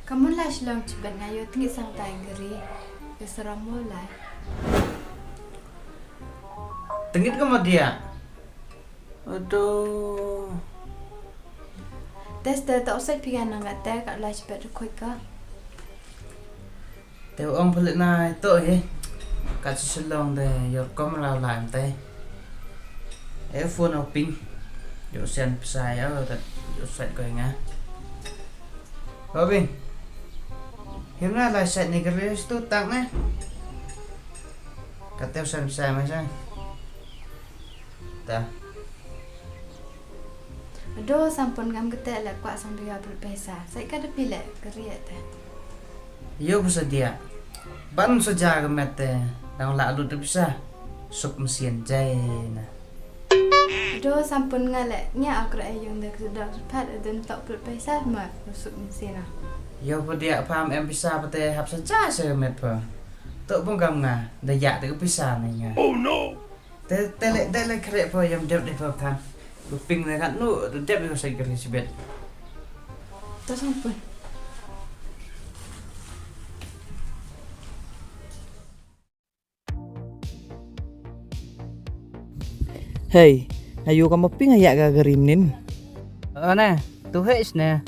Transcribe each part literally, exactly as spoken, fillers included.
Kamu lai Shillong chibet nga yo, tengit sang tai gari. Yo saram mo lai. Tengit ka mo dia. Aduh. Test te to usai pian nga te ka lai chibet rukhoi ka. Te ong phalit na to he. Ka chi Shillong de yor kom rau lai te. E phone o ping. Yo sen pisa yo, ta yo set ko nga. Ho ping. Him na lai set ni ka res tu tang ne. Ka te sen pisa mai sa. Ta. Aduh, sampun ngam kete le kwah sang biga pul pisa. Sai ka da pile keriet te. Yo pisa dia. Ban sa ja ka met te. Dang la lut pisa. Suk mesin jai na. Aduh, sampun nga le. Nya akra e yung de kesudah pat adun tok pul pisa ma suk mesin na. Yo pa dia pam em pisa pa te hap sa ja sa ka met pa. Tok bung kam nga. Da ya de pisa ni nga. Oh no. Te, te le, te le khreh pho yam dep de pho than. Bu ping ne kan nu, dep de ko sai kri sibet. To sampun. Hey, ayu ka mo ping aya ka gari mnin. Ane, tu hei sne.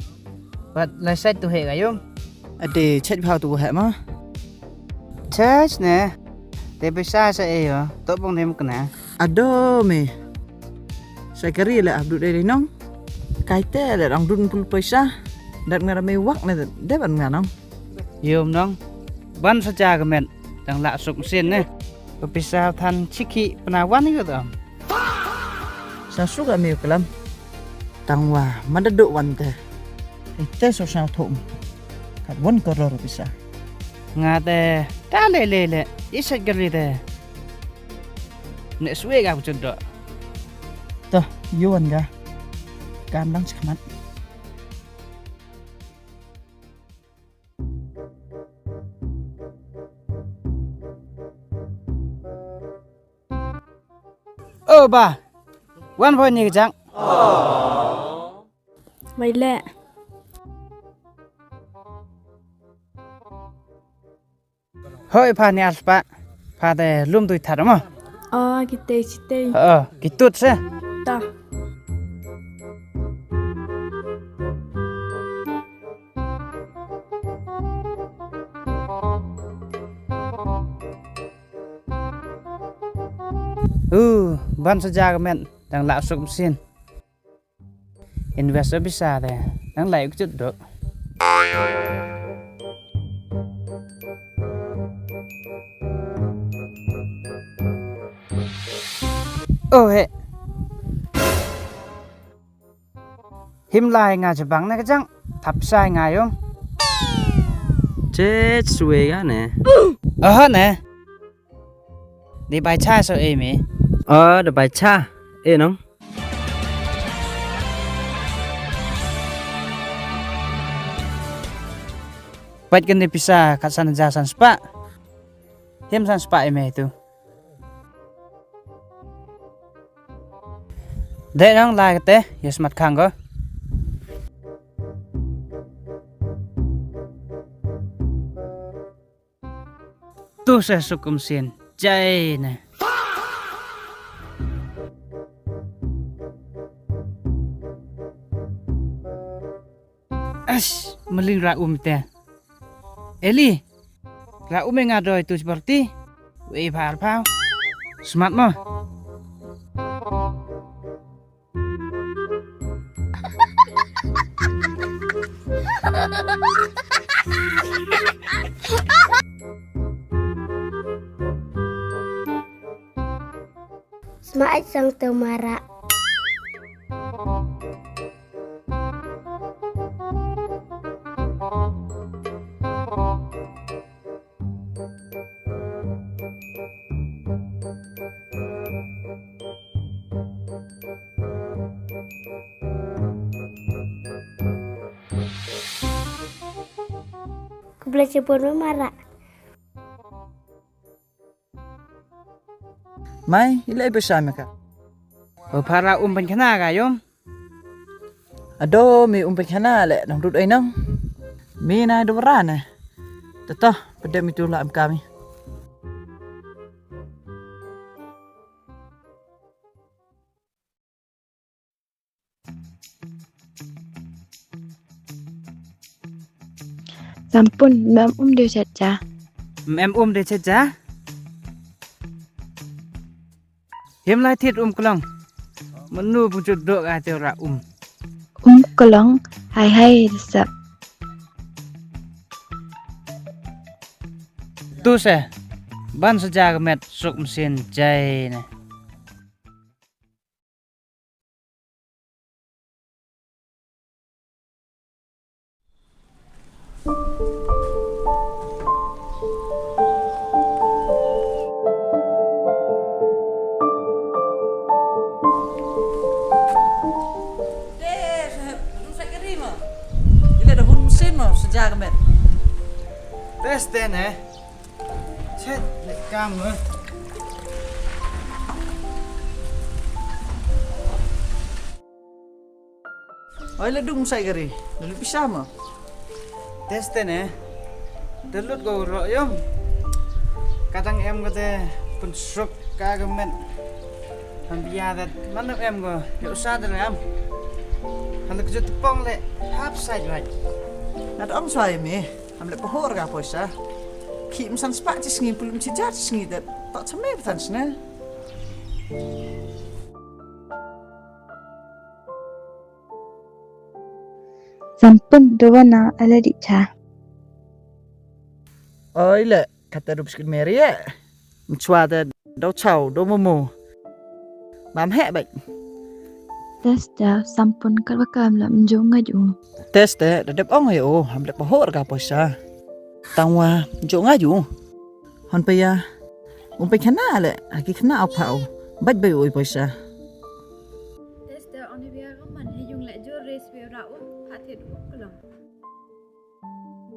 Pat lai sait tu hei ka yung. Ade, chait bhau tu hei ma. Chait ne. Te pisa sa e yo, to bong dem kena. Ado me. Sa kari le abdu de nong. Kai te le rong dun pul pisa. Dat ngara me wak ne de ban nga nong. Yum nong. Ban sa ja ka met. Dang la suk mesin ne. Pisa than chikhi pna wan yu tam. Sa suk a mi kalam. Tang wa, ma da duk wan te. Ite so sa thum. Kat wan koror pisa. Nga te, ta le le le, i sait kari te. Ne swe ga chut do. To, yu wan ga. Kam dang chikmat. O ba. Wan pho ni jang. Bai le. Hoi pha ni aspa. Pha de lum tui thar mo. O, kite chite. O, kitut se. Ta. U, ban sa ja ka met, dang la suk mesin. Invest o pisa de, dang la u kchut do. O he. Him lai nga chabang ne ka jang. Thap sai nga yung. Che swe ga ne. Aha ne. Di bai cha so e mi. O, da bai cha. E nong. Pait kan di pisa kat san ja san spa. Him san spa e me tu. Dei nong lai kate, ya smat khang ko. Tu sa sukum sin, jai ne. Ash, maling ra um te. Eli, ra um e nga doi tu seperti. Wei phar phau. Smat mo. Sma ai sang te mara. Khublei chibun mara. Mai, ilai pisa me ka. O phara um pynkhana ka yom. Ado mi um pynkhana le nong dut ai nong. Mi nai da wara ne. Tata, pedem itu la em kami. Sampun, mem um de chacha. Mem um de chacha. Him lai thit um klong. Manu bu jut dok a te ra um. Um klong, hai hai sap. Tu se, ban saja ka met suk mesin jai ne. Te, sahep, dum sai kari mo. Ila da hun mesin mo, saja ka met. Test den, eh. Chet, le kam mo. Oi, le dum sai kari. Lalu pisa mo. Test den, eh. Dalut ko ro yom. Kadang em ko te pynsuk ka ka met. Han bia dat, man em ko, ya usa de ram. Han da kjut pong le, hap side right. Nat ong sai mi, am le pohor ka poisa. Ki msan spa chi sngi, pulum chi jar chi sngi dat. Tok chame batan sne. Sampun, dawa na ala di cha. Oi le, kata rup sikit meri, eh. Mchwa te, daw chaw, daw momo. Mam heh bait. Test da, sampun, kar wa kam la mjong ngaj u. Test te, da dep ong ai u, ham dep pohor ka poisa. Tang wa, mjong ngaj u. Hon pa ya, um pa khana le, ha ki khana au pha u. Bait bai u poisa. Test te, ong ni bia ka man, he yung le jor res bia ra u, ha thied u klong.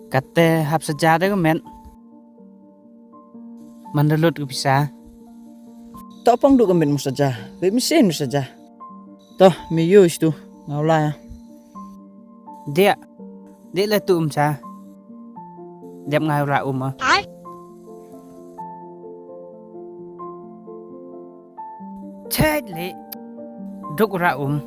Kate hap saja de ka met. Man da lut ka pisa. Tok pong du ka met mu saja. Be mesin mu saja. Toh, mi yo istu. Ngau la ya. Dia. Dia le tu um cha. Dep ngai ra um a. Ai. Chet le. Duk ra um.